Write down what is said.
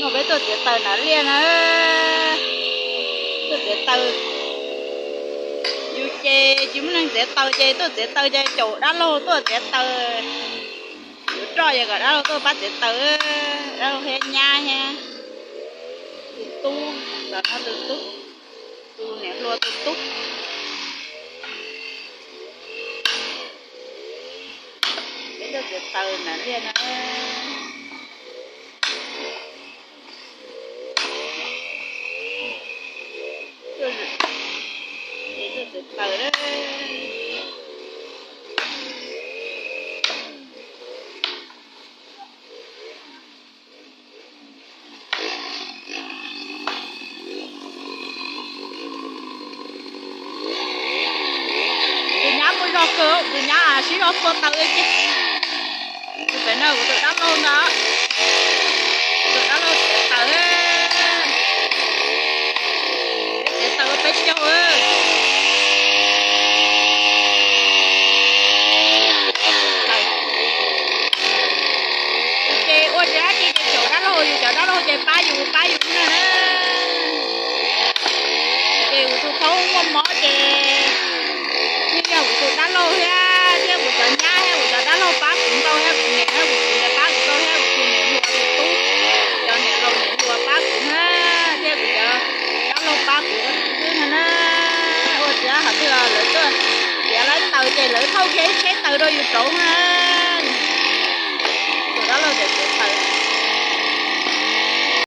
No peb tuaj txiav taws nram liaj na. Tuaj txiav taws. Yus ces tsis muaj neeg txiav taws ces tuaj txiav taws ces caum dab laug tuaj txiav taws. Yuav roj ces kom dab laug tuaj pab txiav taws. Dab laug thiab nyab thiab tus tub, tus tub, tus niam hluas tus tub. Peb tuaj txiav taws nram liaj na. Tuaj txiav taws na. Tus nyab muaj zog kawg, tus nyab sib zog phua taws li ces. Tus pem no kuv tus dab laug ntag. Kuv tus dab laug txiav taws. Peb txiav taws ua peb caug. Ces ua tsis dab tsi ces caum dab laug, yus caum dab laug ces pab yus pab yus na. Ces kuv tus khaub muaj mob ces yeej yog kuv tus dab laug thiab, thiab kuv cov nyab thiab kuv cov dab laug pab kuv ntau thiab, kuv niam thiab kuv txiv pab kuv ntau thiab, kuv tus niam hluas tus tub, cov niam laus niam hluas pab kuv na, thiab kuv cov dab laug pab kuv xwb no na. Ua tsis dab qhov twg lawv tuaj txiav lawv taws ces lawv thauj kiag ib tsheb taws rau yus rauv na.